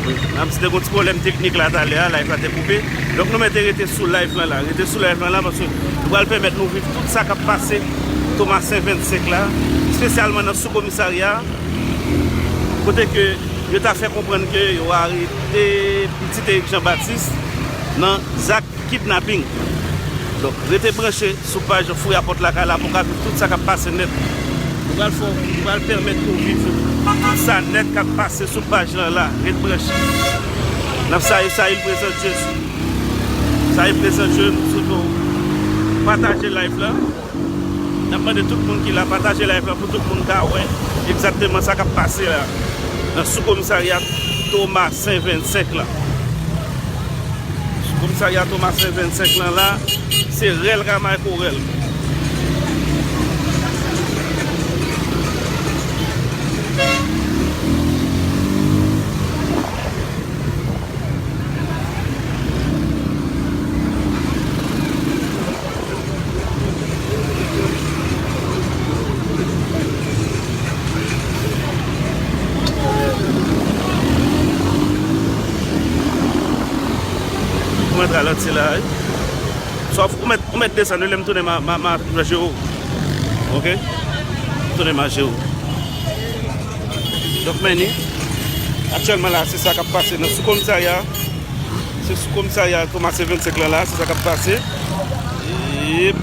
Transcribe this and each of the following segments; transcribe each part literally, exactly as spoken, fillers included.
N ap di te gon ti pwoblèm teknik la talè a, live la te koupe. Donk nou mèt rete sou live lan la. Rete sou live lan la paske nou pral pèmèt nou viv tout sa k ap pase Tomasen vennsenk la, espesyalman nan sou komisarya a, kote ke yo ta fè konprann ke yo arete pitit Eric Jean Baptiste nan zak kidnaping. Donk, rete branche sou paj Fouye Apòt Lakay la pou w ka viv tout sa k ap pase nèt. Nou pral fè w, nou pral pèmèt ou viv tout sa nèt k ap pase sou paj lan la. Ret branche. N ap salye Sayil Prezans Jezi. Sayil Prezans Jezi, nou swete w pataje live la. N ap mande tout moun ki la pataje live la pou tout moun ka wè egzakteman sa k ap pase la nan sou komisarya Tomasen vennsenk la. Sou komisarya Tomasen vennsenk lan la, se rèl ka may ko rèl. Mwen ralanti la, wi. Sòf ou mèt, ou mèt desann, wi, lè m tounen ma, ma, ma, ma jere w. Oke? M tounen ma jere w. Donk, men ni, aktyèlman la, se sa k ap pase nan sou komisarya. Se sou komisarya Tomasen vennsenk lan la, se sa k ap pase. Yep.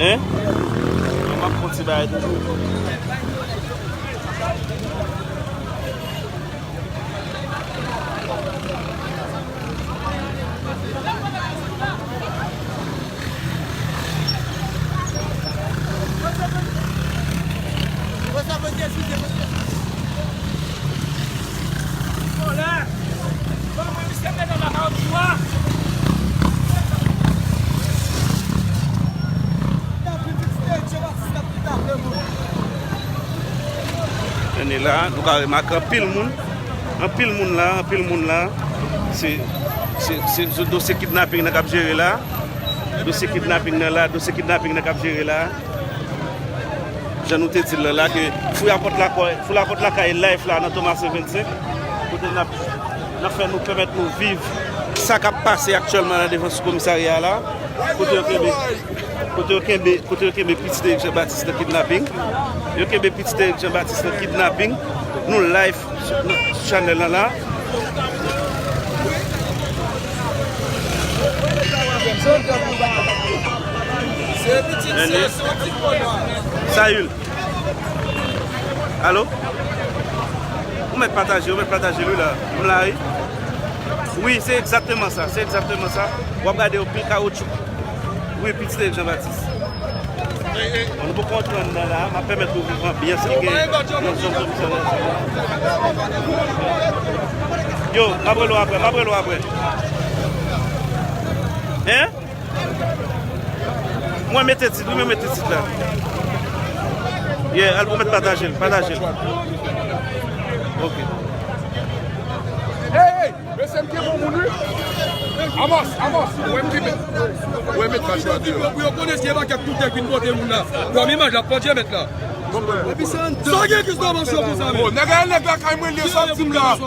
Hein? M ap fè yon ti bagay toujou. Ann la, nou ka remake anpil moun. Anpil moun la, anpil moun la. Se, se, se, se dosye kidnaping nan k ap jere la. Dosye kidnaping nan la, dosye kidnaping nan k ap jere la. Jan nou te di l lan la, ke Fouye Apòt Lakay, Fouye Apòt Lakay live la nan Tomasen vennsenk. Kote n ap, n ap fè nou pèmèt nou viv sa k ap pase aktyèlman la devan sou komisarya a la. Kote yo kenbe, kote yo kenbe, kote yo kenbe pitit Eric Jean Baptiste nan kidnaping. Yo kenbe pitit Eric Jean Baptiste nan kidnaping. Nou live sou, sou chanèl lan la. Sayil. Alo? Ou mèt pataje, ou mèt pataje, wi, la. M la, wi. Wi, se egzakteman sa, se egzakteman sa. W ap gade yon pil kawoutchou. Wi, pitit Eric Jean Baptiste. Bon, nou poko antre anndan la, m ap pèmèt nou viv anbyans ki gen nan zòn komisarya. Yo, m ap rele w apre, m ap rele w apre. Hein? Mwen mete tit, wi, mwen mete tit la. Yeah, al pou mèt pataje l, pataje l. Ok. Hey, hey! Mesye, m gen bon moun, wi. Amos, Amos, ou wè m ki met, ou wè m met machwa deyò. Pou yo konnen se pakèt tout nèg vin pote moun la. Kòm imaj la, pòdye mèt la. Sa gen ki sa, machwa konsa, men. Oh, nèg la, nèg la kay mwen, li sòti m la.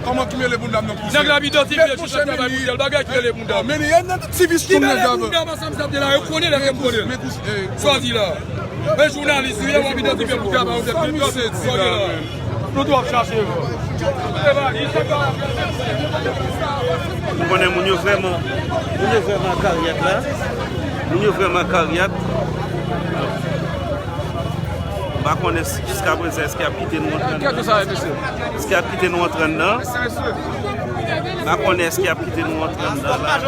Kòman ki mele moun la nan kouzin? Nèg la ap idantifye chita travay pou tèl bagay ki mele moun la. Men li nan ti vis tou nèg la. Ki mele moun la, paske m sa te la, yo konnen lè ke m konnen. Sa w di la? E jounalis ou ye, w ap idantifye pou travay ou fè. Sa misye di la, men. Nou dwe ap chache yo. Ou konnen moun yo vrèman, moun yo vrèman karyat la. Moun yo vrèman karyat. M pa konnen si jiska prezan èske y ap kite nou antre anndan. Èske y ap kite nou antre anndan? M pa konnen èske y ap kite nou antre anndan la.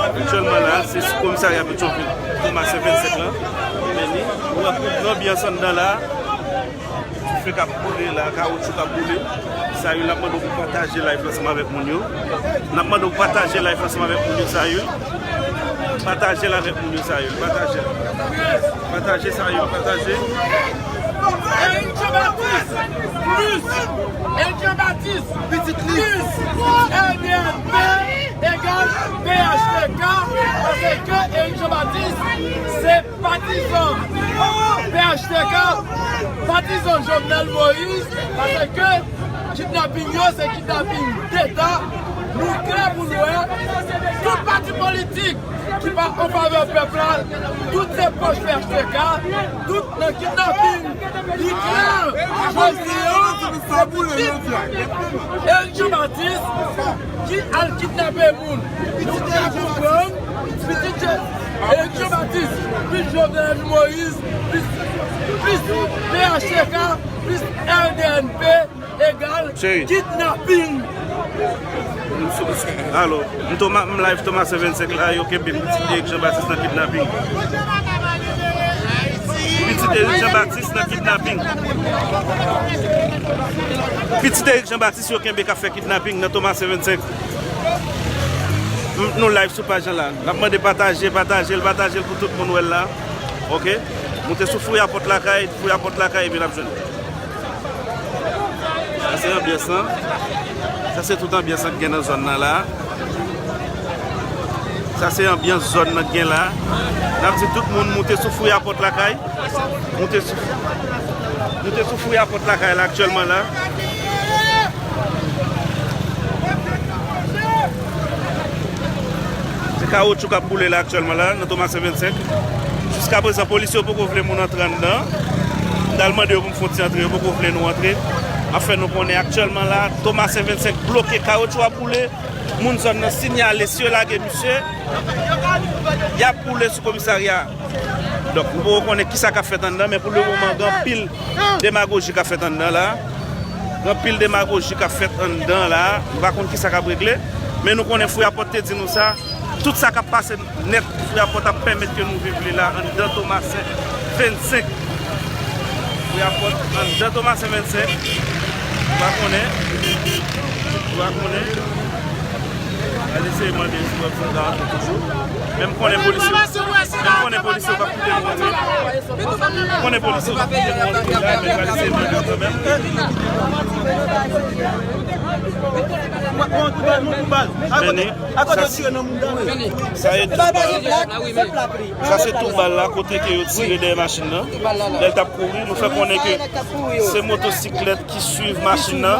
Aktyèlman la, se sou komisarya Petyonvil, Tomasen vennsenk lan. Men ni, ou wè tout lanbyans anndan la. Dife k ap boule la, kawoutchou k ap boule. Sayil, n ap mande w pou pataje live la ansanm avèk moun yo. N ap mande w pataje live la ansanm avèk moun yo, Sayil. Pataje l avèk moun yo, Sayil. Pataje l. Pataje, Sayil, pataje. Eric Jean Baptiste plus Eric Jean Baptiste plus R D N P égal P H T K, paske Eric Jean Baptiste se Patizan P H T K, patizan Jovenel Moïse, paske kidnaping yo se kidnaping deta. Nou klè pou nou wè, tout pati politik ki pa an favè pèp la, tout se pòch P H T K, tout nan kidnaping. Li klè, jodi a, se pitit Eric Jean Baptiste ki al kidnape moun. Pitit Eric Jean Baptiste, pitit Je-, Eric Jean Baptiste, plis Jovenel Moïse, plis, plis P H T K, plis R D N P, egal kidnaping. Alo, m Toma, m live Tomasen vennsenk la, yo kenbe pitit Eric Jean Baptiste nan kidnaping. Pitit Eric Jean Baptiste nan kidnaping. Pitit Eric Jean Baptiste yo kenbe k ap fè kidnaping nan Tomasen vennsenk. M, nou live sou paj lan la. N ap mande pataje, pataje l, pataje l pou tout moun wè l la. Oke? Moute sou Fouyapòt Lakay, Fouyapòt Lakay, epi n ap jwenn. Sa se anbyans lan. Sa se tout anbyans lan k gen nan zòn nan la. Sa se anbyans zòn nan k gen la. N ap di tout moun moute sou Fouyapòt Lakay. Moute sou, moute sou Fouyapòt Lakay la aktyèlman la. Se kawotchou k ap boule la aktyèlman la, nan Tomasen vennsenk. Jiskaprezan, polisye yo poko vle moun antre anndan. M t al mande yo pou m fè yon ti antre, yo poko vle nou antre. M ap fè nou konnen aktyèlman la, Tomasen vennsenk bloke, kawotchou ap boule. Moun zòn nan sinyale, si yo lage misye, y ap boule sou komisarya. Donk, nou poko konnen kisa k ap fèt anndan, men pou le moman, gen anpil demagoji k ap fèt anndan la. Gen anpil demagoji k ap fèt anndan la. Nou pa konn kisa k ap regle, men nou konnen Fouyapòt te di nou sa. Tout sa k ap pase nèt, Fouyapòt ap pèmèt ke nou viv li la anndan Tomasen vennsenk. Fouyapòt anndan Tomasen vennsenk. Ou pa konnen. Ou pa konnen. Al eseye mande si w ap fè antre toujou. Men m konnen polisye, men m konnen polisye yo p ap kite nou antre. M konnen polisye yo p ap kite nou antre la, men m al eseye mande yo kanmenm. Men ni, sa se, sa se tout bal. Sa se tout bal la, kote ke yo tire dèyè machin nan. Lè l t ap kouri, nou fè konnen ke se motosiklèt ki swiv machin nan.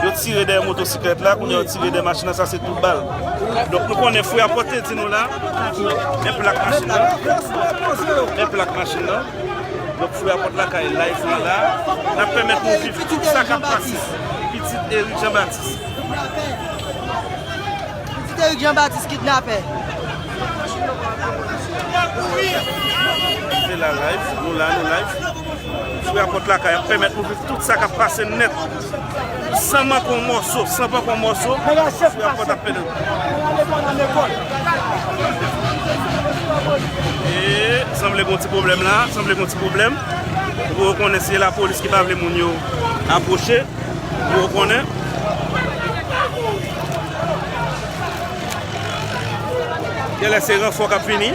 Yo tire dèyè motosiklèt la, kounye a yo tire dèyè machin nan, sa se tout bal. Donk, nou konnen Fouyapòt te di nou la, men plak machin nan. Men plak machin nan. Donk, Fouyapòt Lakay live lan la. N ap pèmèt nou viv tout sa k ap pase. Pitit Eric Jean Baptiste. Pitit Eric Jean Baptiste kidnapè. Se la live, nou la, nou live. Fouyapòt Lakay ap pèmèt nou viv tout sa k ap pase nèt. San manke yon mòso, san manke yon mòso. Fouyapòt ap pèmèt. E sanble gon ti pwoblèm la, sanble gon ti pwoblèm. Ou konnen se lapolis ki pa vle moun yo apwoche. Ou konnen. Genlè se ranfò k ap vini.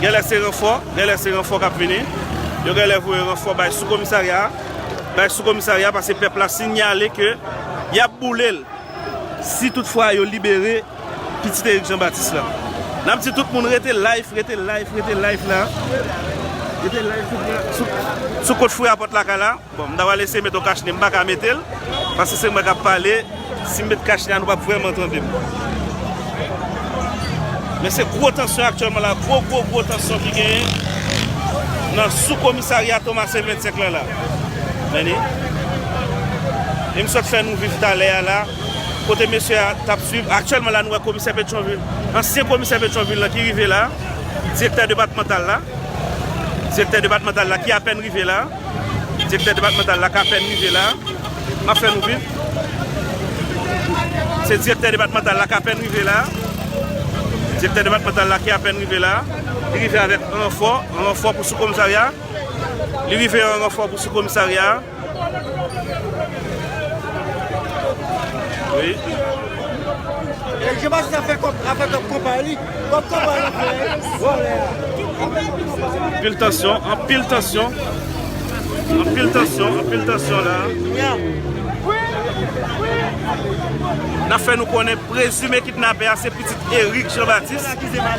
Genlè se ranfò, genlè se ranfò k ap vini. Yo genlè voye ranfò bay sou komisarya a. Bay sou komisarya a, paske pèp la sinyale ke y ap boule l si toutfwa yo libere pitit Eric Jean Baptiste la. N ap di tout moun rete live, rete live, rete live la. Rete live sou, sou, sou kont Fouyapòt Lakay la. Bon, m ta pral eseye mete yon kach nen, m pa ka mete l, paske se mwen k ap pale. Si m met kach nen an, nou p ap vrèman tande m. Men se gwo tansyon aktyèlman la, gwo, gwo, gwo tansyon ki genyen nan sou komisarya Tomasen vennsenk lan la. Men ni. E m sot fè nou viv talè a la, kote mesye a t ap swiv. Aktyèlman la, nou wè komisè Petyonvil, ansyen komisè Petyonvil lan ki rive la, direktè depatmantal la, direktè depatmantal la ki apèn rive la, direktè depatmantal la ki apèn rive la, m ap fè nou viv. Se direktè depatmantal la ki apèn rive la, direktè depatmantal la ki apèn rive la, li rive avèk ranfò, ranfò pou sou komisarya, li rive an ranfò pou sou komisarya. Wi. E je pa sa fè kòb, afè kòb konpay li. Kòb konpay li fè. Vòlè a. Anpil tansyon, anpil tansyon. Anpil tansyon, anpil tansyon la. N ap fè nou konnen prezime kidnapè a se pitit Eric Jean Baptiste,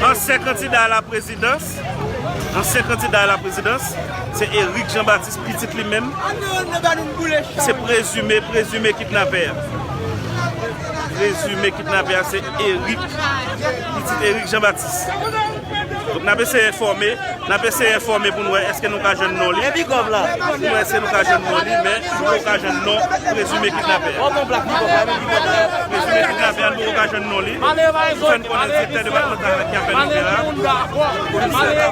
ansyen kandida a la prezidans. Ansyen kandida a la prezidans, se Eric Jean Baptiste, pitit li menm. Se prezime, prezime kidnapè a. Prezime kidnapè a se Eric, pitit Eric Jean Baptiste. Donk, n ap eseye enfòme, n ap eseye enfòme pou n wè èske nou ka jwenn non li. Pou n wè èske nou ka jwenn non li, men nou poko ka jwenn non prezime kidnapè a. Prezime kidnapè a, nou poko ka jwenn non li. Fè n konnen direktè depatmantal la ki apèn rive la. Komisè la.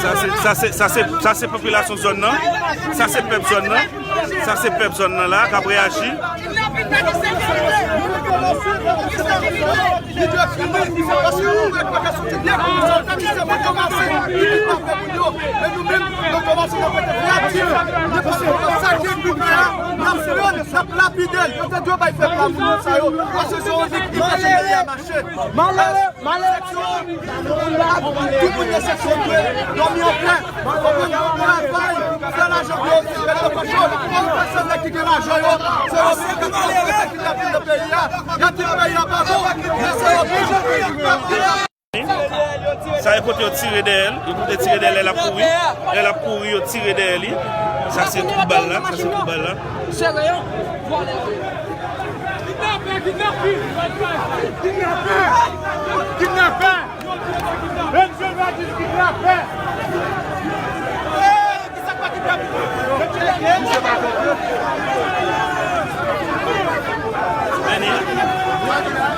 Sa se, sa se, sa se, sa se popilasyon zòn nan. Sa se pèp zòn nan. Sa se pèp zòn nan la k ap reyaji. Lidè fini, paske nou wè pa ka soti byen, sa ta di se moun yo pase, li pa fè moun yo. Men nou menm, nou kòmanse nan kote kreatif. Sa gen pou fè a, n ap fè l, n ap lapide l. Yo te dwe bay fè pa moun sa yo, paske se yon viktim, paske peyi a mache. Malere, malere. Tout moun nan seksyon dwe dòmi anpè. Konprann? Travay, fè lajan pou yo, fè lajan pou yo. Fè se nèg ki gen lajan yo, se yo menm ki gen lajan nan peyi a. Gade peyi a pa bon, men se yo menm ki gen lajan. Sa e kote yo tire dèyè l, yo kote tire dèyè l, lè l ap kouri. Lè l ap kouri, yo tire dèyè li. Sa se twou bal la, sa se twou bal la. Kidnapè, kidnapè! Kidnapè! Kidnapè! Kidnapè! Mesye Baptiste kidnapè! Vini.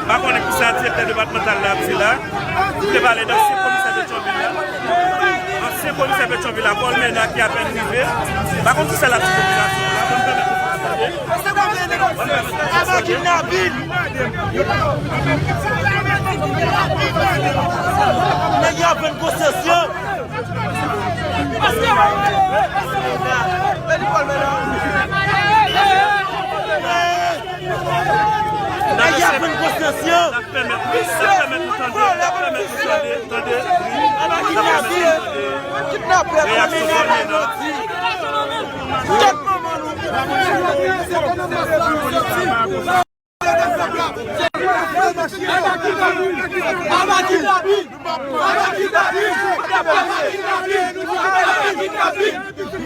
Pa konnen kisa direktè depatmantal la ap di la. Li te pale de ansyen komisè Petyonvil la. Ansyen komisè Petyonvil la, Paul Ménard, ki apèn rive. Pa konn kisa l ap di popilasyon an la, ban m pèmèt nou fè tande. Aba kidnapin! Nèg yo ap jwenn konsesyans yo. Nèg yo ap jwenn konsesyans yo. N ap pèmèt, n ap pèmèt nou tande, n ap pèmèt nou tande, tande. Aba kidnapin! Kidnapè, Paul Ménard. Tèt manman nou. Aba kidnapin! Aba kidnapin!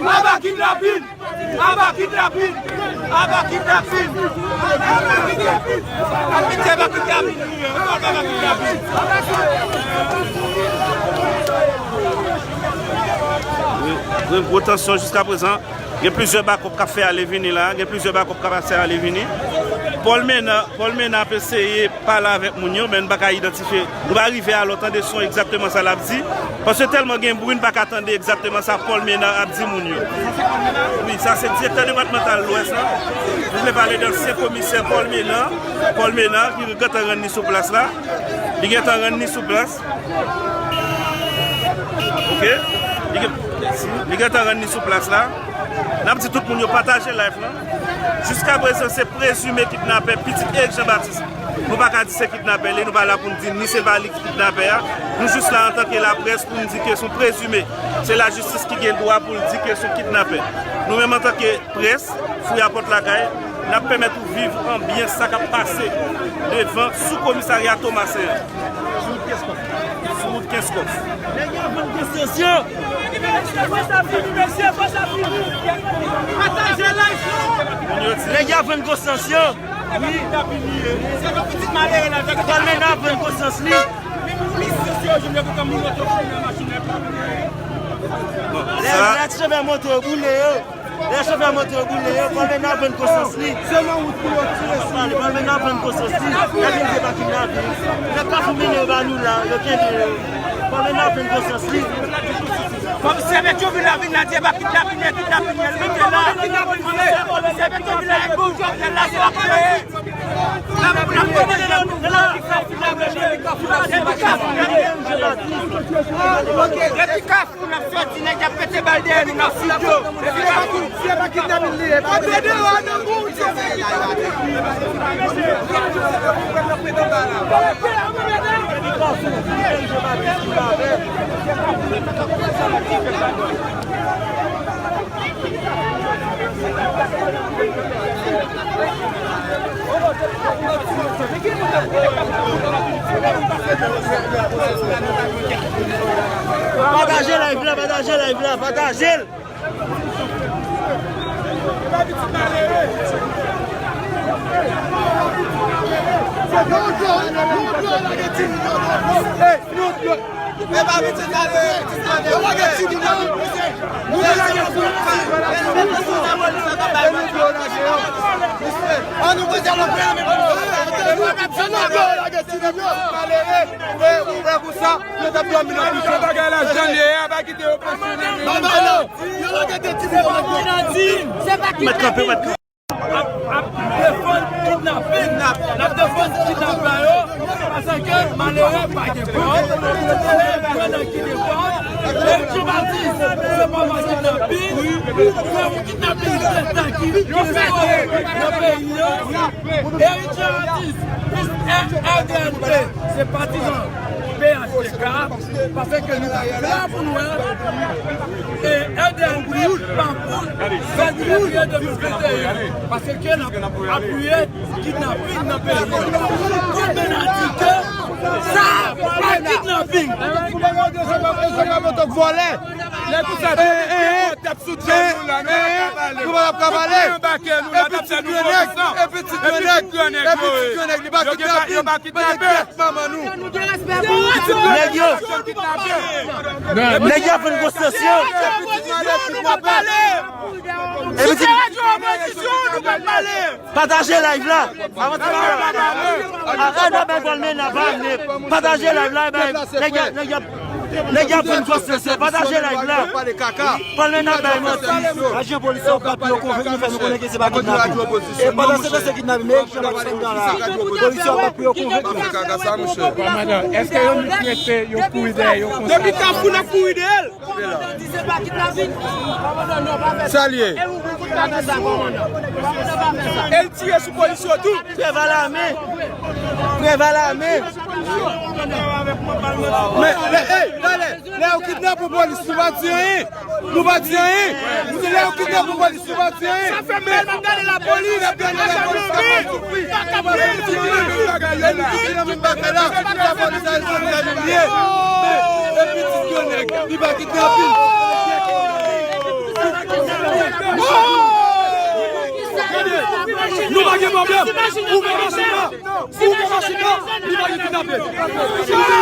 Aba kidnapin! Aba kidnapin! Gen gwo tansyon jiskaprezan. Gen plizyè bakòp k ap fè ale vini la. Gen plizyè bakòp k ap fè ale vini. Paul Ménard, Paul Ménard ap eseye pale avèk moun yo, men n pa ka idantifye. Nou pa rive alò tande son egzakteman sa l ap di. Paske tèlman gen bri, n pa ka tande egzakteman sa Paul Ménard ap di moun yo. Wi, sa se direktè depatmantal Lwès la. Nou vle pale de ansyen komisè Paul Ménard. Paul Ménard ki gentan rann li sou plas la. Li gentan rann li sou plas. Ok? Li gen-, li gentan rann li sou plas la. N ap di tout moun yo pataje live lan. Jiskaprezan, se prezime kidnapè, pitit Eric Jean Baptiste. Nou pa ka di se kidnapè li, nou pa la pou n di ni se pa li ki kidnapè a. Nou jis la antanke laprès pou n di ke se yon prezime. Se lajistis ki gen dwa pou l di ke se yon kidnapè. Nou menm antanke près, Fouyapòt Lakay, n ap pèmèt ou viv anbyans sa k ap pase devan sou komisarya Tomasen an. Sou wout Kenskòf. Sou wout Kenskòf. Nèg yo ap jwenn konsesyans yo. Fò sa fini, mesye, fò sa fini. Pataje live lan. Moun yo di. Nèg yo ap jwenn konsesyans yo. Wi. Se yon pitit malere la. Paul Ménard ap jwenn konsesyans li. Bon, lè, sa lè chofè moto yo boule yo. Lè chofè moto yo boule yo, Paul Ménard ap jwenn konsyans li. Se nan wout pou yo tire sou yo. Paul Ménard ap jwenn konsyans li. Nèg vin debake nan vi. Nèg Kafou Mine yo ba nou la, yo kenbe yo. Paul Ménard ap jwenn konsyans li. Komisè Petyonvil la vin la, debake kidnapin, kidnapin, li mete la. Komisè Petyonvil la, e bon Jovenel la, se la premye. Depi Kafou n ap soti, nèg y ap pete bal dèyè nou, n ap fout yo. Pataje live la, pataje live la, pataje l. An nou poze nan premye. Malere, e ou wè konsa, yo t ap dòmi nan prizon. Bagay la, jan l ye a, pa kite yo pase nan men yo. Yo lage de ti nèg. Se pa ki kanpe, mèt kanpe. Ap, ap defann kidnaping. N ap defann kidnapè yo, paske malere pa gen kòb, se grann ki gen kòb. Eric Jean Baptiste, se pa yon kidnaping, se yon kidnaping d'Eta ki, ki fèt nan peyi an. Eric Jean Baptiste, plis R D N P, se patizan P H T K, paske nou ta klè pou nou wè, e R D N P pa pou fè trente et un de mil venteyen, paske n ap apiye kidnaping nan peyi a. Kòm nou di ke sa pa kidnaping. Vòlè. Lè konsa, eh, eh, eh, eh, eh, nou pa t ap ka pale. Epi ti grenèg, epi ti grenèg, epi ti grenèg, epi ti grenèg, li pa kidnape, li pa kidnape manman nou. Nèg yo, nèg yo ap vin konsyans yo. Epi ti Pataje live la. Avanse pa. A, a, nan bay Palmena, bay, pataje live la, bay, nèg yo, nèg yo, nèg yo ap vin konsyans yo. Pataje live la. Palmena bay manti. Ajan polis yo bat pou yo konvenk nou, fè nou konnen ke se pa kidnaping. E pandan se tan se kidnaping, men Eric Jean Baptiste anndan la. Polis yo bat pou yo konvenk nou. Kòmandan, èske yo nou prete yo kouri dèyè yo konsa? Depi Kafou n ap kouri dèyè l. Kòmandan di se pa kidnaping. Kòmandan, non, pa fè sa. Sa l ye. E ou, ou pa fè sa, kòmandan. Kòmandan, pa fè sa. E l tire sou polis yo tou. Preval ame. Preval ame. Men, men, ey, talè, lè yo kidnape yon polis, nou pa di anyen. Nou pa di anyen. Lè yo kidnape yon polis, nou pa di anyen. Sa fè mal, m ap gade lapolis. M ap gade lapolis. Nou pa gen pwoblèm. Ou pa mache la. Ou pa mache la. Li pa gen kidnape. Ou pa mache la.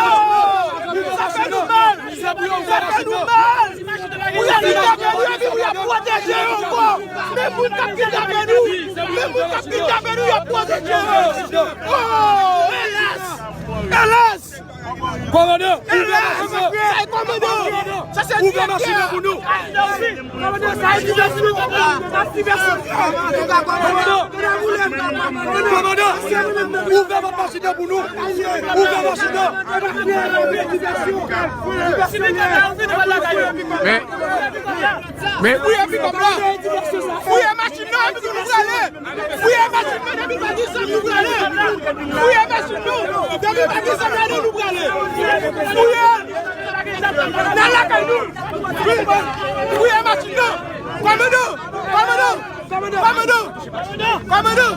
Se pou yo ou pa mache la. Ou y ap kidnape, ou y ap, ou y ap pwoteje yo ankò. Men moun k ap kidnape nou, men moun k ap kidnape nou, y ap pwoteje yo. Oh, elas! Elas! Kòmandan, ouvè machin nan! Ouvè machin nan pou nou! Kòmandan, sa e divèsyon, papa! Sa e divèsyon! Kòmandan! Kòmandan! Ouvè machin nan pou nou! Ouvè machin nan! Men, men, fouye pikòp la! Fouye machin nan, epi nou prale! Fouye machin nan, depi pa gen zam nou prale! Fouye machin nou, depi pa gen zam ladan nou prale! Fouye! Nan lakay nou! Fouye machin nan! Kòmandan! Kòmandan! Kòmandan! Kòmandan!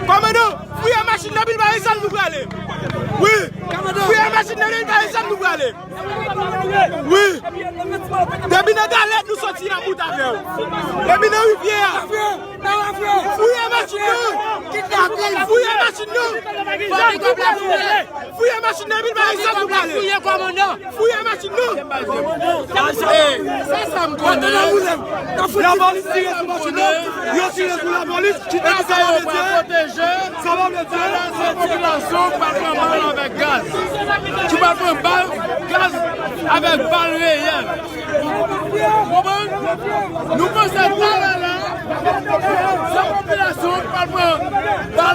Kòmandan! Fouye machin nan, depi pa gen zam nou prale! Wi! Fouye machin nan, depi pa gen zam nou prale! Wi! Depi nan Galèt nou soti n ap bout avè w. Depi nan rivyè a. Fouye machin nan. Fouye machin nan. Fouye machin nan, vin bay egzanp nou prale. Fouye machin nan. Sa, sa m konnen. Lapolis tire sou machin nan. Yo tire sou lapolis. Epi sa yo pral pwoteje. Sa pa vle di. Pandan se popilasyon ki pa pran bal avèk gaz. Ki pa pran bal, gaz avèk bal reyèl. Konprann? Nou panse talè la, se popilasyon ki pa pran bal.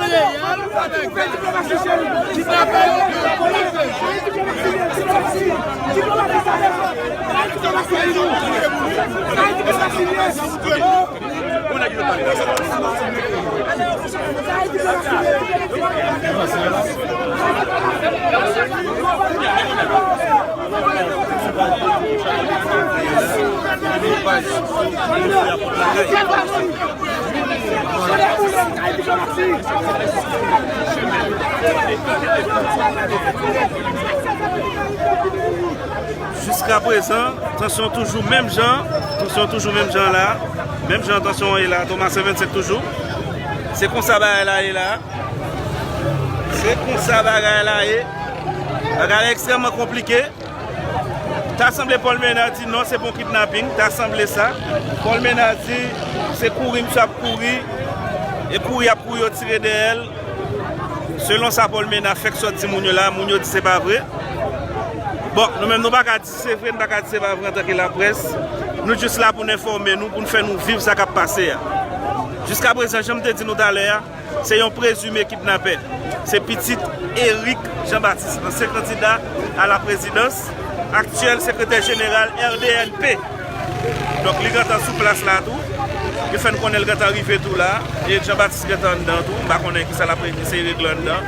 Jiska prezan, tansyon toujou menm jan, tansyon toujou menm jan la, menm jan tansyon an ye la, Tomasen vennsenk toujou. Se konsa bagay la ye la. Se konsa bagay la ye. Bagay la ekstrèmman konplike. Ta sanble Paul Ménard di non, se pa yon kidnaping. Ta sanble sa. Paul Ménard di se kouri misye ap kouri. E kouri ap kouri, yo tire dèyè l. Selon sa Paul Ménard fèk sot di moun yo la, moun yo di se pa vre. Bon, nou menm nou pa ka di se vre, nou pa ka di se pa vre antanke laprès. Nou jis la pou n enfòme nou, pou n fè nou viv sa k ap pase a. Jiska prezan, jan m te di nou talè a, se yon prezime kidnapè. Se pitit Eric Jean Baptiste, ansyen kandida a la prezidans, aktyèl sekretè jeneral R D N P. Donk, li gentan sou plas la tou. Yo fè n konnen l gentan rive tou la. E Jean Baptiste gentan anndan tou. M pa konnen kisa l ap eseye regle anndan.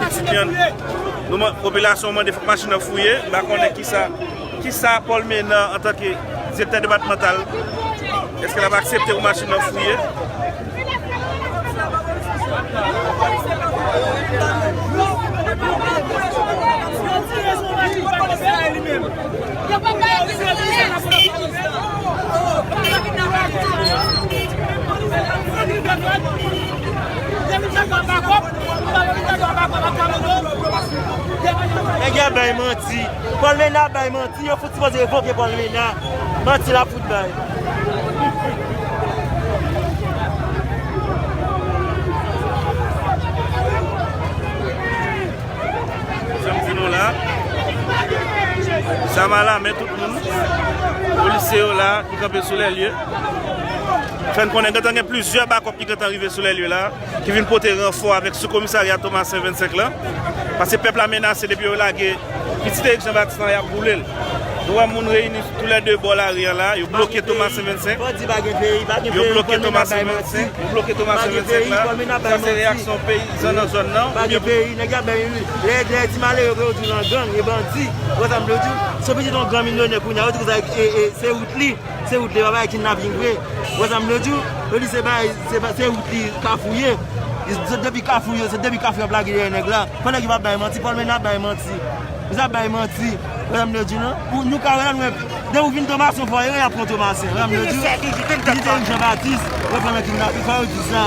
Pitit li an, nou man-, popilasyon an mande fòk machin nan fouye. M pa konnen kisa, kisa Paul Ménard, antanke direktè depatmantal, èske l ap aksepte pou machin nan fouye? Nèg yo bay manti. Paul Ménard bay manti. Yo fout sipoze revoke Paul Ménard. Manti l ap fout bay. Jan m di nou la, zam alamen tout moun, polisye yo la ki kanpe sou lè lye. Fè n konnen gentan gen plizyè bakòp ki gentan rive sou lè lye la, ki vin pote ranfò avèk sou komisarya Tomasen vennsenk lan. Paske pèp la menase depi yo lage pitit Eric Jean Baptiste lan, y ap boule l. Nou wè moun reyini tou lè de bò lari an la, yo bloke Tomasen vennsenk. Yo bloke Tomasen vennsenk. Yo bloke Tomasen vennsenk la. Sa se reyaksyon peyizan nan zòn nan. Pa gen peyi, nèg y ap bay, lè, lè di malere yo di w nan gang, e bandi. Ou wè sa m vle di w? Se pitit yon gran milyonè kounye a, yo di konsa, e, e, se wout li. Se wout li, pa bay kidnaping vre. Ou wè sa m vle di w? Yo di se bay, se, se wout li, Kafou ye. Se depi Kafou yo, se depi Kafou y ap lage dèyè nèg la. Fò nèg yo pa bay manti, Paul Ménard bay manti. Yo sa bay manti. Ou wè sa m vle di w, non? Ou, nou ka wè la, nou wè, depi w vin Tomasen, fò yo y ap pran Tomasen. Ou wè sa m vle di w? Pitit Eric Jean Baptiste, yo pran nan kidnaping, fò yo di sa.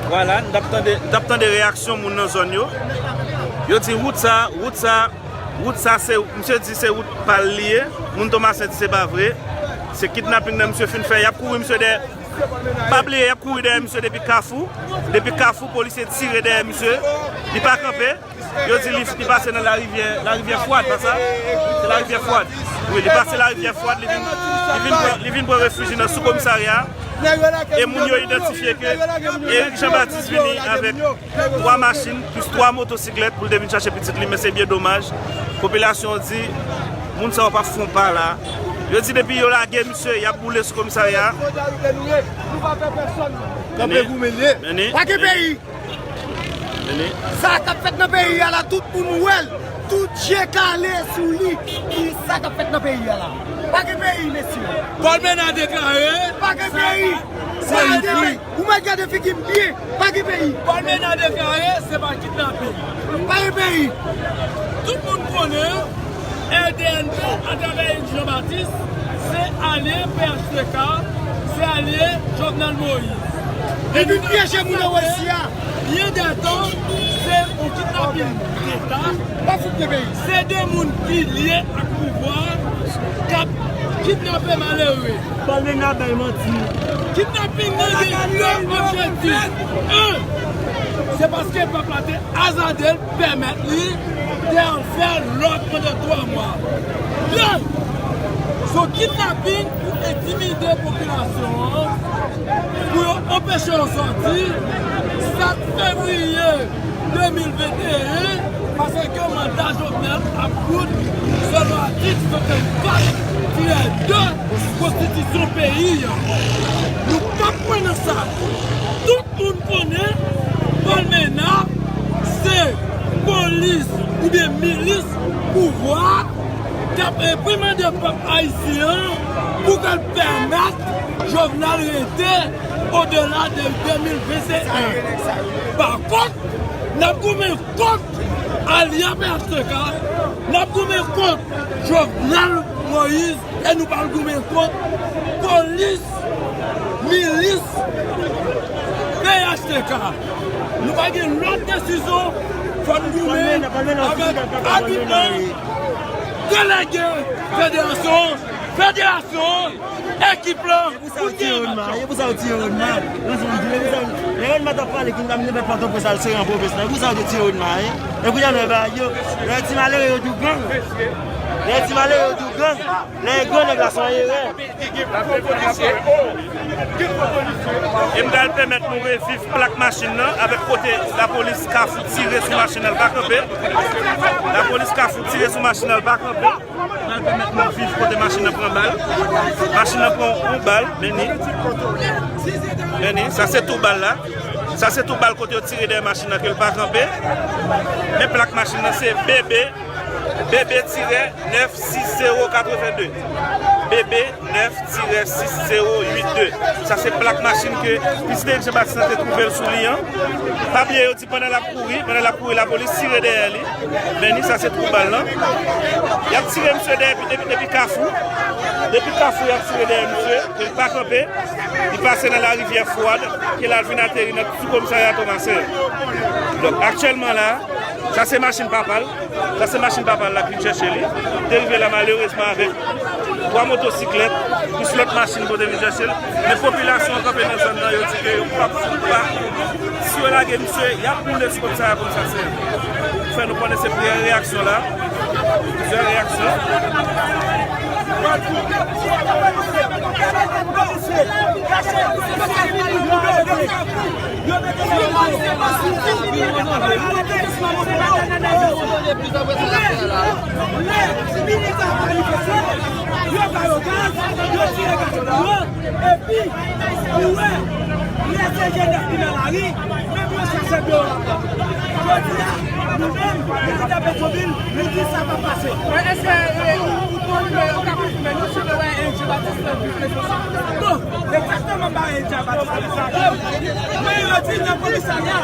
Vwala, n t ap tande, n t ap tande reyaksyon moun nan zòn yo. Yo di wout sa, wout sa, Wout sa se, misye di se wout pa l li ye. Moun Tomasen di se pa vre. Se kidnaping nan misye fin fè. Y ap kouri misye dèyè. Pa bliye, y ap kouri dèyè misye depi Kafou. Depi Kafou, polisye tire dèyè misye. Li pa kanpe. Yo di li, li pase nan larivyè, larivyè Fwad, pa sa? Se larivyè Fwad. Wi, li pase larivyè Fwad, li vin, li vin pran, li vin pran refij li nan sou komisarya. E moun yo idantifye ke Eric Jean Baptiste vini avèk twa machin plis twa motosiklèt pou l te vin chache pitit li, men se byen domaj. Popilasyon an di, moun sa yo p ap fè yon pa la. Yo di depi yo lage misye, y ap boule sou komisarya. Kanpe goumen ye. Pa gen peyi. Sa k ap fèt nan peyi a la, tout moun wè l. Tout je kale sou li. Ki sa k ap fèt nan peyi a la? Pa gen peyi, mesye. Paul Ménard deklare. Pa gen peyi. Pa gen peyi. Ou mèt gade figi m byen. Pa gen peyi. Paul Ménard deklare se pa kidnaping. Pa gen peyi. Tout moun konnen R D N P atravè Eric Jean Baptiste se alye P H T K, se alye Jovenel Moïse. Li vin pyeje moun nan Wesi a. Byen dètan, se yon kidnaping deta. Pa fout de peyi. Se de moun ki lye ak pouvwa k ap kidnape malere. Paul Ménard bay manti. Kidnaping nan gen de objektif. En, se paske pèp la te azade l, pèmèt li de al fè lòt pandan twa mwa. De, se yon kidnaping pou entimide popilasyon an, pou yo anpeche yo sòti. Sa Fevriye de mil venteyen, paske manda Jovenel ap bout selon atik senkann kat tirè de konstitisyon peyi a. Nou p ap pran nan sa. Tout moun konnen Palmena se polis oubyen milis pouvwa k ap reprimande pèp ayisyen an pou ke l pèmèt Jovenel rete odela de de mil venteyen. Pa kont, n ap goumen kont alya P H T K, n ap goumen kont Jovenel Moïse e nou pral goumen kont polis, milis P H T K. Nou pa gen lòt desizyon, fò n goumen avèk agiman delege federasyon, federasyon, ekip lan. Pou sa yo tiye Rodman, e pou sa yo tiye Rodman. Lè Rodman t ap pale, ki n t ap vin fè Pòtoprens al sere an pwovens la, e pou sa yo te tiye Rodman, e. E kounye a, lè yo ba yo, lè ti malere yo di w gang. Lè ti malere yo di w gang. Lè yo gran nèg la se yon erè. E m pral pèmèt nou reviv plak machin nan avèk kote lapolis Kafou tire sou machin nan, l pa kanpe. Lapolis Kafou tire sou machin nan, l pa kanpe. Pral pèmèt nou viv kote machin nan pran bal. Machin nan pran yon bal, men ni. Men ni, sa se tou bal la. Sa se tou bal kote yo tire dèyè machin nan ke l pa kanpe. Men plak machin nan se B B, B B tirè nèf sis zewo katreven de. B B nèf tirè sis zewo uit de. Sa se plak machin ke Prezidan Jean Baptiste te twouve l sou li an. Pa bliye yo di pandan l ap kouri, pandan l ap kouri, lapolis tire dèyè li. Men ni sa se twou bal lan. Y ap tire misye dèyè depi, depi, depi Kafou. Depi Kafou, y ap tire dèyè misye. Ke l pa kanpe. Li pase nan larivyè Fwad. Ke l al vin ateri nan sou komisarya Tomasen. Donk, aktyèlman la, sa se machin papa l. Sa se machin papa l la ki vin chèche li. Te rive la malerezman avèk twa motosiklèt, plis lòt machin pou te vin chèche l. Men popilasyon an kanpe nan zòn nan, yo di ke yo p ap, yo p ap, si yo lage misye, y ap boule sou komisarya, komisarya. Fè nou konnen se premyè reyaksyon la. Plizyè reyaksyon. Yo mete nan lari, se pa sou, se pa nan lari, se pa nan lari. Lè, lè militè ap manifeste, yo ba yo gaz, yo tire gaz sou yo, epi, ou wè, lè se jenès ki nan lari, menm yo chache deyò la. Jodi a, nou menm, militè Petyonvil, nou di sa p ap pase. Men èske, e, ou, ou konfime, ou ka konfime nou si nou wè Andjé Baptiste nan Bon, egzakteman, m pa wè Andjé Baptiste nan sa. Men yo di nan komisarya,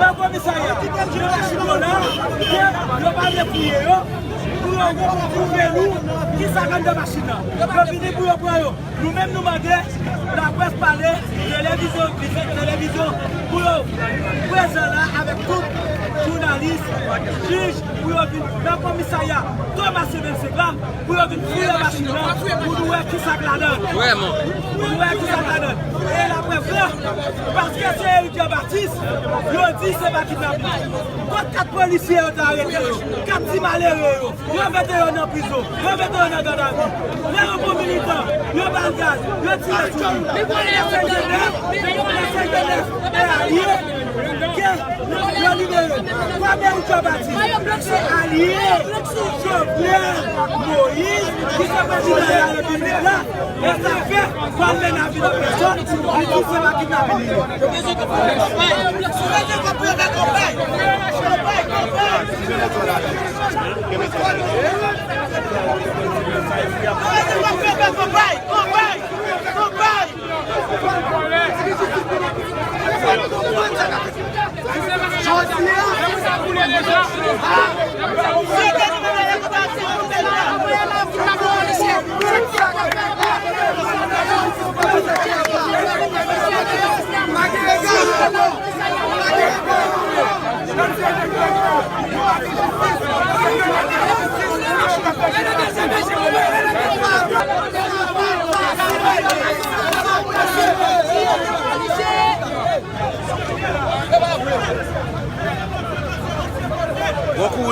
nan komisarya, yo pa vle fouye yo, pou yo twouve nou kisa k anndan machin nan. Yo vini pou yo pran yo. Nou menm nou mande laprès pale, televizyon, televizyon, pou yo prezan la avèk tout jounalis, jij, pou yo vin nan komisarya Tomasen vennsenk la, pou yo vin fouye machin nan, pou nou wè kisa k ladan. Pou nou wè kisa k ladan. E laprès la, paske se Eric Jean Baptiste, yo di se pa kidnapin. Kot kat polisye yo te arete yo? Kat ti malere yo? Yo mete yo nan prizon, yo mete yo nan gadavi. Lè yo pran militan, yo ba l gaz, yo tire sou li. Lè se jenès, lè se jenès e alye ke yo libere. Kòm Eric Jean Baptiste se alye Jovenel Moïse ki se prezidan larepiblik la, e sa fè Palmena vin prezan, li di se pa kidnapin li ye.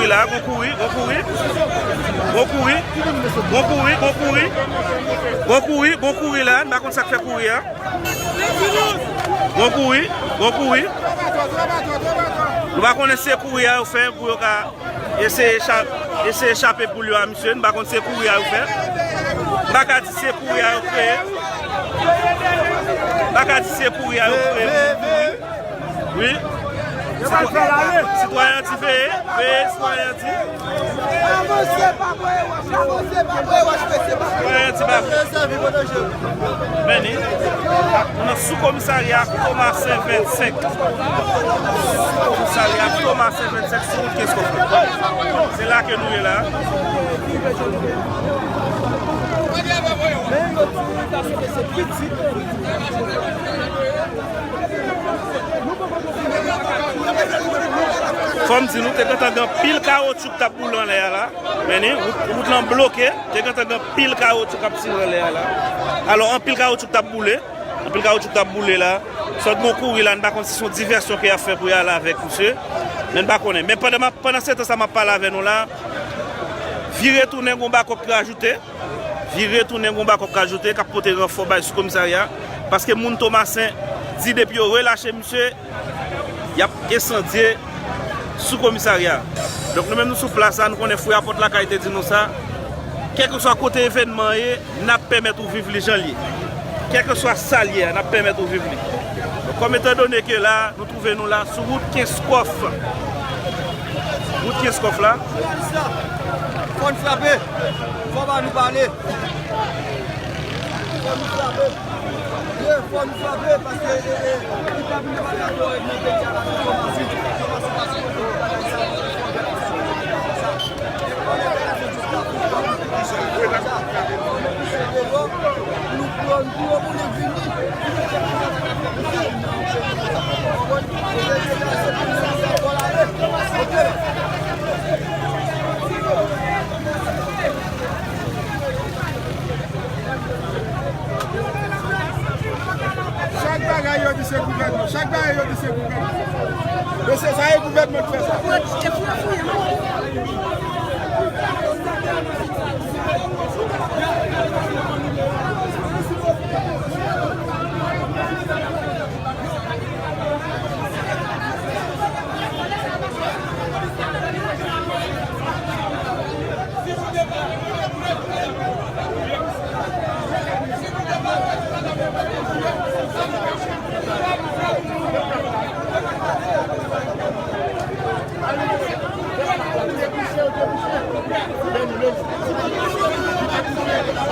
La, gon kouri, gon kouri. Gon kouri. Gon kouri, gon kouri. Gon kouri, gon kouri la. M pa konn sa k fè kouri a. Gon kouri, gon kouri. Nou pa konnen si se kouri a yo fè pou yo ka eseye cha-, eseye chape poul yo a misye. Nou pa konn si se kouri a yo fè. M pa ka di si se kouri a yo kreye. M pa ka di si se kouri a yo kreye. Wi. Sitwa-, sitwayen anti veye, veye sitwayen anti. Avanse, pa voye wòch, avanse, pa voye wòch, mesye, pa voye wòch. Sitwayen anti, pa voye. Men ni, nou nan sou komisarya Tomasen vennsenk. Komisarya Tomasen vennsenk sou wout Kenskòf. Se la ke nou ye la. Fò m di nou, te gentan gen anpil kawotchou k t ap boule anlè a la. Men ni, wout, wout lan bloke, te gentan gen anpil kawotchou k ap tire anlè a la. Alò, anpil kawotchou k t ap boule, anpil kawotchou k t ap boule la. Sòt gon kouri la, n pa konn si se yon divèsyon ke y ap fè pou y ale avèk misye. Men n pa konnen. Men pandan m ap, pandan se tan sa m ap pale avè nou la, vire tounen gon bakòp ki rajoute. Vire tounen gon bakòp k ajoute, k ap pote ranfò bay sou komisarya. Paske moun Tomasen di depi yo relache misye, y ap ensandye sou komisarya. Donk nou menm nou sou plas la, nou konnen Fouyapòt Lakay te di nou sa. Kèlkeswa kote evènman an ye, n ap pèmèt ou viv li jan l ye. Kèlkeswa sa l ye a, n ap pèmèt ou viv li. Donk kòm etandone ke la, nou twouve nou la sou wout Kenskòf. Wout Kenskòf la. Fò n frape. Fò ba nou pale. Fò nou frape. Ye, fò nou frape, paske, e, e, li pa vin pa dakò avèk nan peyi a la nan fòmasyon. Fòmasyon pa sou bagay sa yo. Fò nou pouse deyò, pou nou pran, pou yo, pou nou vini. Chak bagay yo di se gouvènman. Chak bagay yo di se gouvènman. Mesye, sa e gouvènman ki fè sa.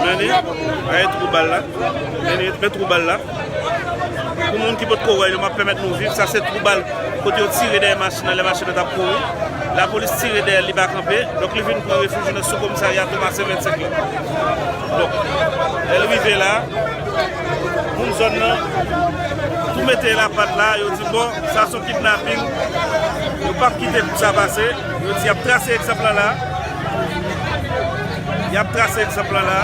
Men li, ay twou bal la. Men li, men twou bal la. Pou moun ki potko wè yo, m ap pèmèt nou viv. Sa se twou bal kote yo tire dèyè machin nan, lè machin nan t ap kouri. Lapolis tire dèyè l, li pa kanpe. Donk, li vin pran refij nan sou komisarya Tomasen vennsenk la. Donk, lè l rive la, moun zòn nan tou mete lapat la, yo di, bon, sa se yon kidnaping. Yo p ap kite kou sa pase. Yo di, y ap trase egzanp lan la. Y ap trase egzanp lan la.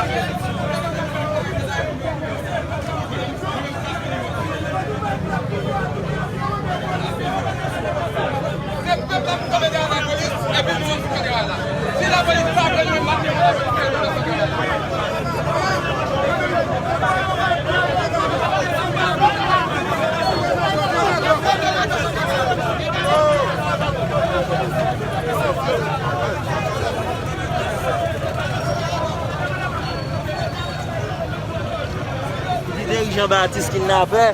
Se pèp la pou tonbe dèyè lapolis, epi nou sou federal la. Si lapolis pa vle nou, n ap defann federal la. Ti dirijan Batis kidnapè.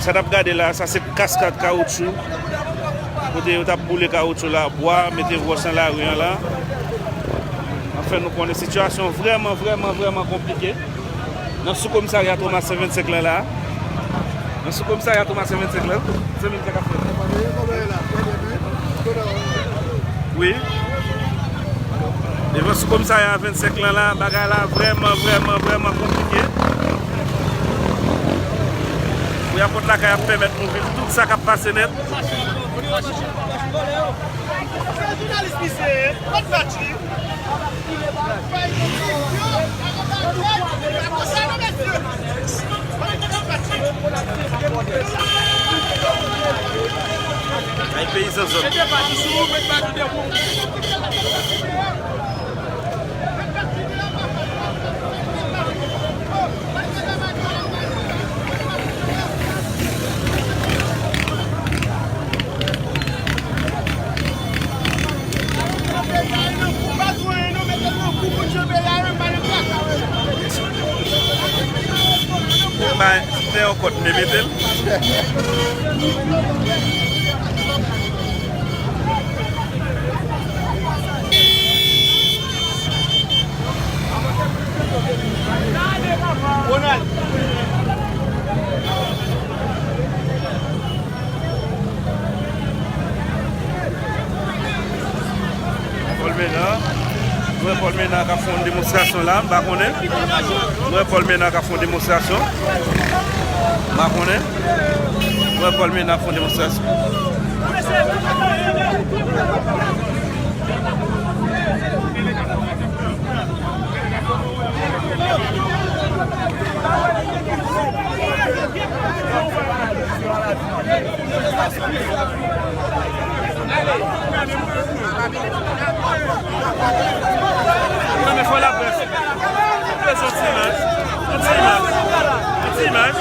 Sa n ap gade la, sa se kaskad kawotchou. Kote yo t ap boule kawotchou la, bwa, mete wòch nan lari an la. Anfen, nou konnen sitiyasyon vrèman, vrèman, vrèman konplike. Nan sou komisarya Tomasen vennsenk lan la. Nan sou komisarya Tomasen vennsenk lan. Zanmi m, sa k ap fèt? Wi. Devan sou komisarya vennsenk lan la, bagay la vrèman, vrèman, vrèman konplike. Pou Fouyapòt Lakay ap pèmèt nou viv tout sa k ap pase nèt. Se jounalis misye ye, pa t bat li. Ay, peyizan zòt. Ba, se yon kòd m te mete l. Ronald. Paul Ménard. Nou wè Paul Ménard k ap fè yon demonstrasyon la, m pa konnen. Nou wè Paul Ménard k ap fè yon demonstrasyon. M pa konnen. Nou wè Paul Ménard ap fè yon demonstrasyon. Mwen fò laprès. Mwen bezwen ti imaj. Yon ti imaj. Yon ti imaj.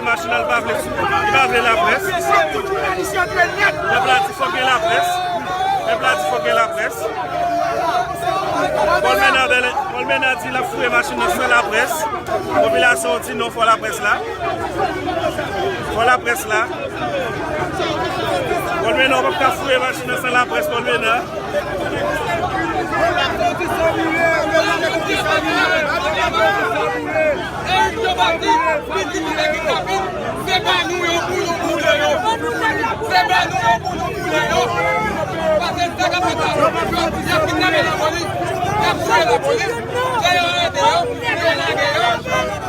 Machin nan, li pa vle, li pa vle laprès. Pèp la di fòk gen laprès. Pèp la di fòk gen laprès. Paul Ménard, Paul Ménard di l ap fouye machin nan san laprès. Popilasyon an di non, fò laprès la. Fò laprès la. Paul Ménard, ou p ap ka fouye machin nan san laprès, Paul Ménard. Eric Jovati, pitit nèg ki kapit, se pa nou yo pou nou boule yo. Se pa nou yo pou nou boule yo. Paske sa k ap fèt la, y ap kidnape lapolis, y ap touye lapolis. Lè yo arete yo, yo lage yo.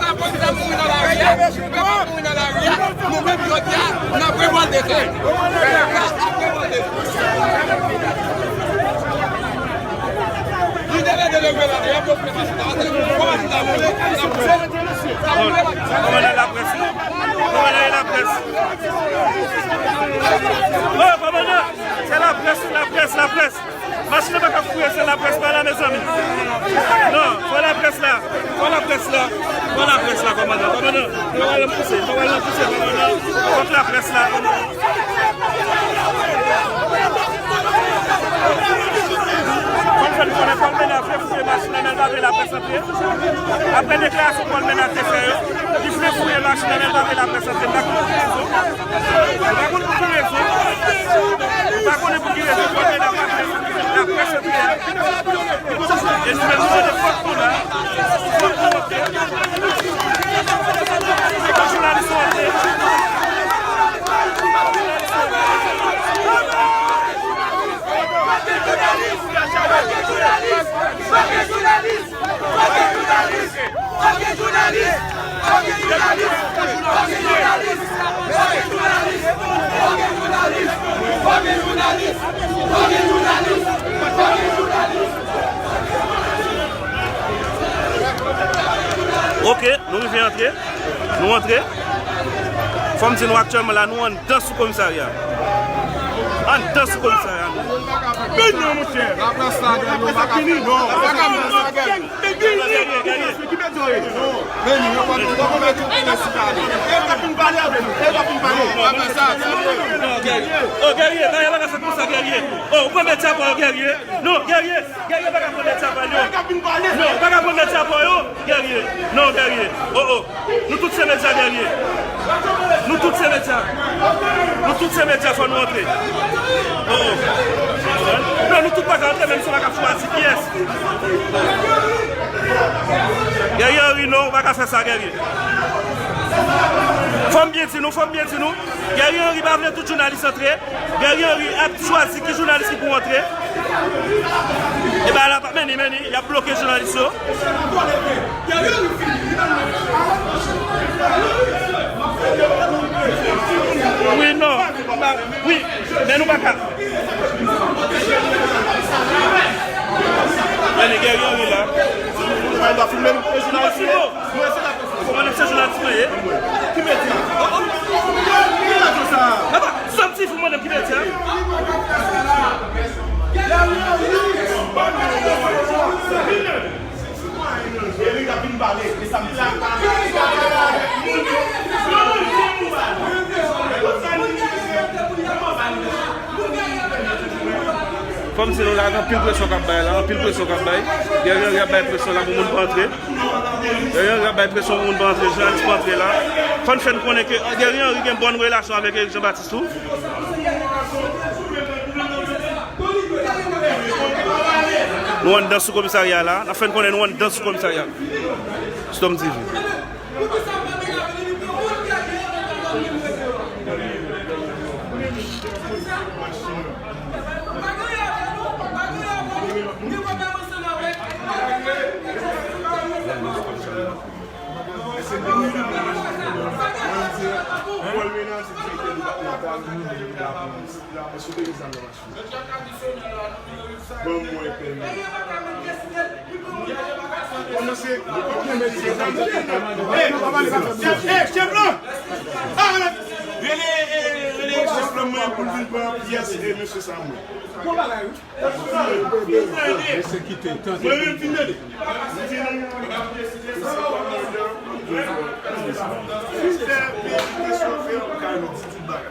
Lapolis ap mouri nan lari a. Pèp ap mouri nan lari a. Nou menm jodi a, n ap revòlte sa. Pèp la ap revòlte sa. Li te rete leve la, y ap yo fè machin nan. Kòman ti ta boule? Sa boule. Kòmandan laprès. Kòmandan laprès. Oh, kòmandan, se laprès, laprès, laprès. Machin nan pa ka fouye, se laprès pa la, mezanmi. Non, fò laprès la. Fò laprès la. Fò laprès la, kòmandan. Kòmandan, nou pral nan pouse, nou pral nan pouse, kòmandan. Fòk laprès la. Fò n fè n konnen Paul Ménard vle fouye machin nan, men l pa vle laprès antre. Apre deklarasyon Paul Ménard te fè yo, li vle fouye machin nan, men l pa vle laprès antre. M pa konn pou ki rezon. M pa konn pou ki rezon. M pa konnen pou ki rezon Paul Ménard pa vle laprès antre a. E nou menm nou mande fòk nou la. Fòk nou antre. Fòk jounalis yo antre. Ok, nou rive antre. Nou antre. Fò m di nou aktyèlman la, nou anndan sou komisarya. Anndan sou komisarya. Men non, monchè. Laprès la, gen nou pa ka fè non. Pa ka fè sa, gen. Men non, yo pa, yo pa mete pou lè si pale. E pa pou n pale avè nou. E pa pou n pale. Pa fè sa. Oh, Guerrier, bagay la pa ka fèt konsa, Guerrier. Oh, ou pran medya pa yo, Guerrier. Non, Guerrier. Guerrier pa ka pran medya pa yo. Non, ou pa ka pran medya pa yo, Guerrier. Non, Guerrier. Oh, oh. Nou tout se medya, Guerrier. Nou tout se medya. Nou tout se medya, fò nou antre. Oh, oh. Non, nou tout pa ka antre, menm si w pa ka chwazi kiyès. Guerrier, wi, non, ou pa ka fè sa, Guerrier. Fò m byen di nou, fò m byen di nou, Guerrier Henry pa vle tout jounalis antre. Guerrier Henry ap chwazi ki jounalis ki pou antre. E bagay la pa mennen, mennen, y ap bloke jounalis yo. Wi, non. Wi, men nou pa ka. Mennen, Guerrier Henry la. Mwen pa filme m. Mwen se la. Kòmandan, se jounalis mwen ye. Ki medya? Oh, oh. Ki radyo sa? Apa, sòm ti fou, mwen menm ki medya. Fò m di nou la, gen anpil presyon k ap bay la, anpil presyon k ap bay. Guerrier Henry ap bay presyon la pou moun pa antre. Guerrier Henry ap bay presyon pou moun pa antre, jounalis pa antre la. Fò n fè n konnen ke Guerrier Henry gen bòn relasyon avèk Eric Jean Baptiste tou. Nou anndan sou komisarya la, n ap fè n konnen nou anndan sou komisarya. Storm T V. Ban mwen pèmi. Kòmanse, kòmanse, mesye, zam, zam, zam. Hey, hey, chèf lan! Ah, rele, rele, rele chèf lan mwen pou l vin pran pyès e mesye sa mwen. Bon bagay, wi. Mesye kite, tande. Mwen menm fin tande.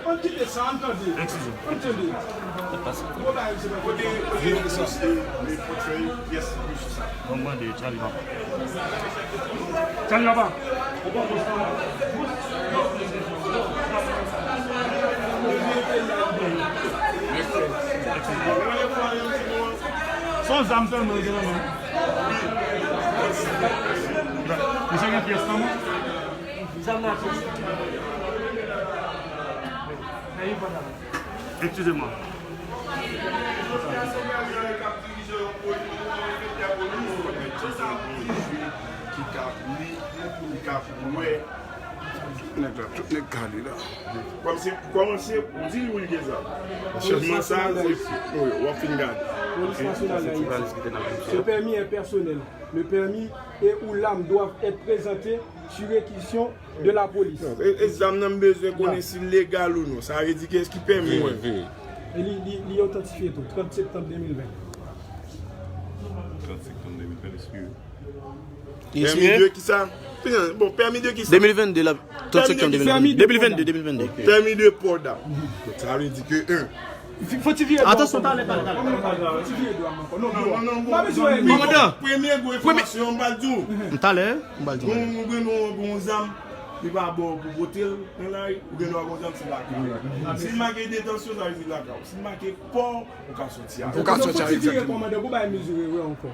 Ann kite sa, ann tande. Ann tande. Kote, kote, kote, kote, pyès, mesye sa. Mwen mande Charlie Papa. Charlie Papa. Se yon zam sèlman l gen nan men l. Misye gen pyès nan men. Zam nan pyès. Eskize mwen. Ki ka li, ki ka wè. Nèg la, tout nèg kale la. Kòmanse, kòmanse, ou di li wi l gen zam. Kòmanse sa, se, wi, w ap fin gade. Police nationale d'Haïti. Ce permis est personnel. Le permis et ou l'arme doivent être présentés sur réquisition de la police. E, e zam nan m bezwen konnen si l legal ou non. Sa vle di ki èski pèmi mwen. E li, li, li otantifye tou, trant septanm de mil ven. Trant septanm de mil ven, eskize. Pèmi de kisa? Bon, pèmi de kisa? De mil vennde la, trant septanm de mil vennde. De mil vennde, de mil vennde. Pèmi de pòt dam. Donk, sa vle di ke, en. Fò ti vire dwa. Atansyon, talè, talè, talè. Fò ti vire dwa ankò. Non, non, non, non, non. Kòmandan. Premye gwo enfòmasyon, m pral di w. M talè, m pral di w. Gon, gon, gon, gon zam, li pa ba w pou pote l nan lari, ou gen dwa gon zam, se lakay ou. Si l make detansyon, sa vle di lakay ou. Si l make pò, ou ka soti avè l. Ou ka soti avè l, egzakteman. Fò ti vire, kòmandan, pou bay mezire, wi, ankò.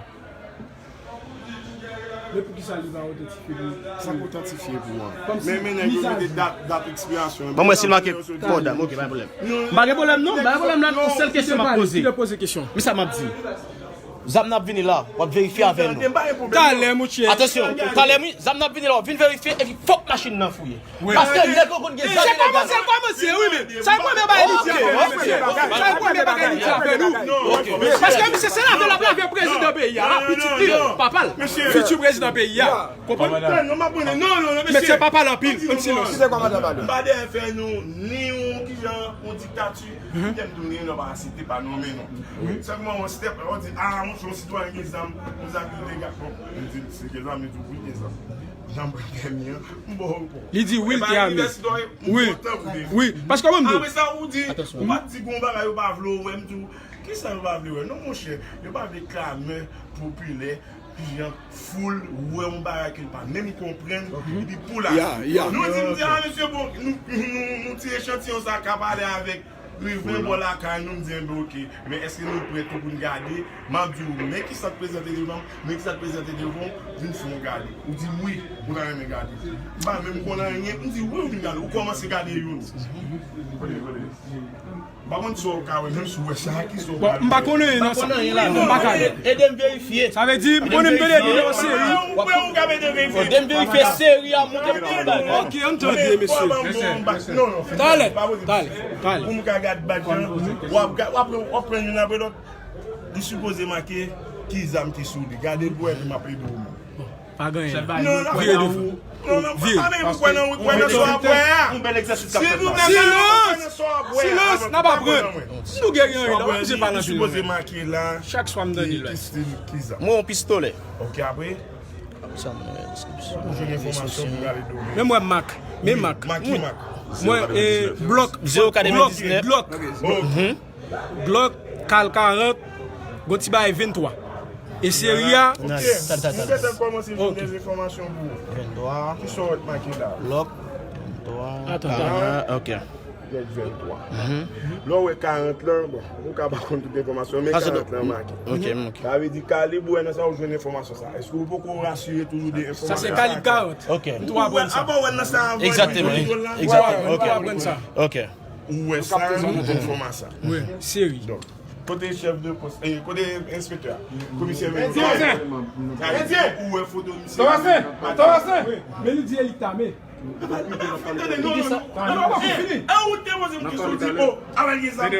Men poukisa li pa otantifye li? Sa k otantifye pou an? Men, men nèg yo mete dat, dat ekspirasyon. Ban mwen si l make pòdam, ok, pa gen pwoblèm. M pa gen pwoblèm non, m pa gen pwoblèm non, yon sèl kesyon m ap poze. Kite poze kesyon. Men sa m ap di. Zam nan ap vini la, w ap verifye avè nou. Talè, monchè. Atansyon, talè, wi, zam nan ap vini la, w ap vin verifye, epi fòk machin nan fouye. Paske nèg yo konn gen zam ilegal. Se kòmanse l kòmanse, wi, men sa e premye bagay li di avè nou, mesye. Sa e premye bagay li di avè nou. Paske misye se lave l ap lave prezidan peyi a, pitit li, papa l, fiti prezidan peyi a. Konprann? Men se papa l anpil, ann silans. M pa dèyè fè nou ni yon kijan yon diktati, ni tèm tou ni yon pa site pa nonmen non. Sèlman yon step, ou di, a, monchè, yon sitwayen gen zam, yon zam ilegal. Bon, m di, si gen zam, li di, wi, gen zam. Jan m pran pèmi an, m ba w repons. Li di wi, l te ame. Wi, wi, paske mwen m di w. Apre sa, ou di, ou pa t di gon bagay, yo pa vle w wè, m di w, kisa yo pa vle wè? Non, monchè, yo pa vle klamè popilè, jan foul wè yon bagay ke l pa menm konprann, epi pou la. Nou di, m di, a, mesye, bon, nou, nou, nou ti echantiyon sa ka pale avèk Rive bò lakay nou, m di, enben, oke. Men èske nou prè tou pou n gade? M ap di w, men kisa k prezante devan m, men kisa k prezante devan w, vin fè yon gade. Ou di m wi, ou ta renmen gade. M pa menm konn anyen, m di wi, ou vin gade. Ou kòmanse gade youn. M pa konn sa w ka wè, menm si w wè sa, ki sa w ka wè. Bon, m pa konnen, non, sa. M pa ka wè. Ede m verifye. Sa vle di, m konnen m tande li nan yon seri. Ou ka ede m verifye. Ede m verifye seri a, montre m tout bagay. Ok, ann tande, mesye. Talè, talè, talè. Pou m ka gad bag lan, w ap ga-, w ap, w ap pran youn apre lòt. Li sipoze make ki zam ki sou li. Gade l pou w wè, epi m ap ede w menm. Pa gen anyen. Non, non, vire devan. Non, non, vire. Pa menm pou kwè nan, kwè nan sa w ap wè a. Yon bèl egzèsis k ap fèt la. Silans! Silans, n ap aprann. Nou gen anyen la, w ap vin pale anpil. Li sipoze make la. Chak swa m tande l. Ki stil, ki zam. Mwen, yon pistolè. Ok, apre? Sa mwen, sa mwen. Ou jwenn enfòmasyon pou gade do. Men mwen, Mak. Men Mak. Mak ki Mak? Mwen, eh, Glock. Zewo kat venndisnèf. Glock. Ok. Glock, kal karant, gon ti bagay venntwa. E seri a. Ok. Talè, talè, talè. Mwen gentan kòmanse jwenn de enfòmasyon pou ou. Venntwa. Ki sa w wè k make la? Glock, venntwa. Atann, atann. Ah, ok. Gen venntwa. Lè w wè karant lan, bon, ou ka pa konn tout enfòmasyon, men karant lan make. Ok, ok. Sa vle di kalib ou wè nan sa ou jwenn enfòmasyon sa. Èske ou poko rasire toujou de enfòmasyon sa? Sa se kalib karant. Ok. M tou aprann sa. Apa w wè nan sa avan? Egzakteman, egzakteman. Ok. M tou aprann sa. Ok. Ou wè sa nan enfòmasyon sa. Wi, seri. Donk, kote chèf de pòs, eh, kote enspektè a? Komisè Mendien. Mendien. Ou wè foto misye? Thomasin! Thomasin! Men li di Elik Tame. Tande, non, non, non, non, eh, eh, ou te poze m kesyon, ou di, oh, ala gen zam.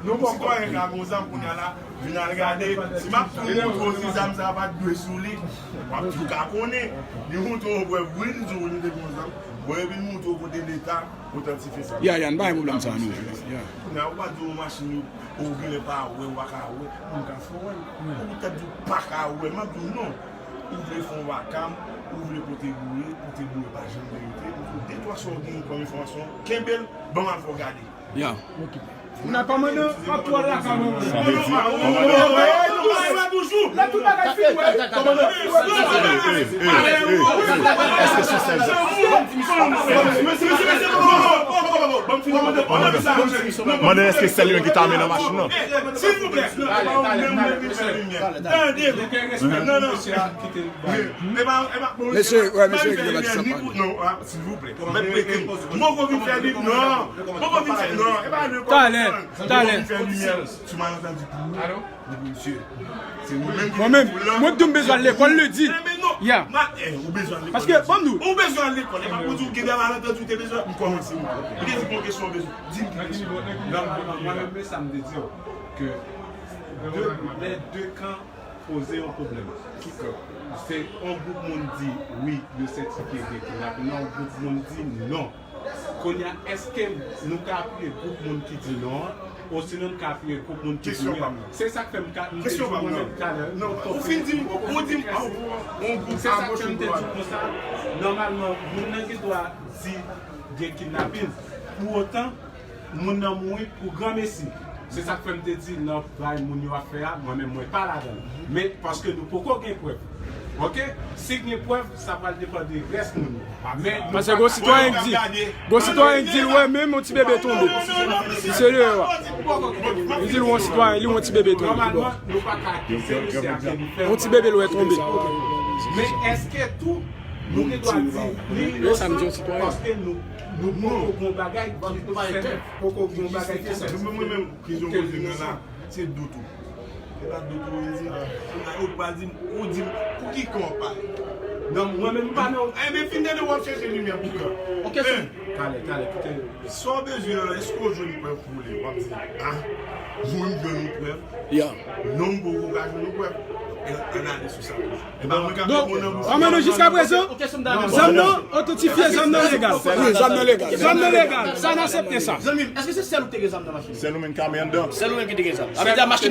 Non, bon, sitwayen ka gon zam kounye a la, vin al gade, si m ap tou montre w si zam sa a pa t dwe sou li, w ap tou ka konnen. Li montre w prèv, wi, li di w li te gon zam. Bon, epi l montre w kote Leta otantifye sa. Ya, ya, n pa gen pwoblèm sa, nou. Ya. Kounye a, ou pa di w machin yo, ou genlè pa wè, ou pa ka wè, moun ka fè w wè l. Ou poutèt di w pa ka wè, m ap di w non. Ou vle fè yon vakam, ou vle pote boure, pote boure pa janm verite. Ou de twa sa w gen kòm enfòmasyon, kenbe l, ban m al fè w gade. Ya. Ok. N a kòmandan, w ap twò lakay mwen. Sa vle di, kòmandan. Lè tout bagay fin, wè. Kòmandan. Èske se sèl sa? Mande èske sèl li menm ki t ame nan machin nan? Silvouplè. Tande. Non, non. Mesye, wè, mesye, ki te bat sa pa. Non, ah, silvouplè. Mèt prete m. Mwen poko vin fè li, non. Mwen poko vin fè, non. E pa de kòb. Talè, talè. Mwen poko vin fè limyè sou malantandi pou ou. Alo? Epi, mesye, se ou menm ki te pou lan. Mwen, mwen tou m bezwen al lekòl lendi. Ya. Ou bezwen al lekòl. Paske, ban m di w. Ou bezwen al lekòl. E pa pou di w gen de malantandi ou te bezwen. M kòmanse ou. Ou te di m yon kesyon ou bezwen. Di m ki kesyon. Mwen menm, men sa m te di w, ke de, les deux camps poze yon pwoblèm. Kikòm se yon gwoup moun di wi, yo sètifye gen kidnapin nan, yon gwoup moun di non. Kounye a, èske nou ka apiye gwoup moun ki di non an, osinon nou ka apiye gwoup moun ki di wi an? Se sa k fè m ka, m te di mwen menm talè, non, ou fin di m, ou di m, oh, yon gwoup a goch, yon gwoup a dwat. Se sa k fè m te di konsa, nòmalman, moun nan gen dwa di gen kidnapin. Pou otan, moun nan mouri pou granmesi. Se sa k fè m te di nan bay moun yo ap fè a, mwen menm mwen pa ladan l. Men paske nou poko gen prèv. Ok? Si gen prèv, sa pral depann de rès moun yo. Men paske gon sitwayen k di, gon sitwayen k di l wè menm yon ti bebe tonbe. Li serye, wi. Li di l wè yon sitwayen, li wè yon ti bebe tonbe. Nòmalman, nou pa ka akize misye ak li fè yon ti bebe l wè tonbe. Men èske tou nou gen dwa di li inosan paske nou, nou poko gon bagay ki fèt, poko gon bagay ki fèt. Mwen menm, ki jan w di mwen la, se dout ou. Se pa dout ou, ou di, ou pa di, ou di, pou ki kan w ap pale? Non, mwen menm m pa nan. Enben, fin tande w ap chèche limyè pou kan. Yon kesyon. Talè, talè, kite. Sa w bezwen an, èske w jwenn prèv pou li? W ap di, ah, mwen m jwenn yon prèv. Ya. Non, m poko ka jwenn yon prèv. Ann ale sou sa. Donk, ann nou jiskaprezan, zam nan otantifye, zam nan legal. Wi, zam nan legal. Zam nan legal. Sa n aksepte sa. Zanmi m, èske se sèl ou ki te gen zam nan machin? Sèl ou menm ki ame anndan. Sèl ou menm ki te gen zam. Sa vle di machin nan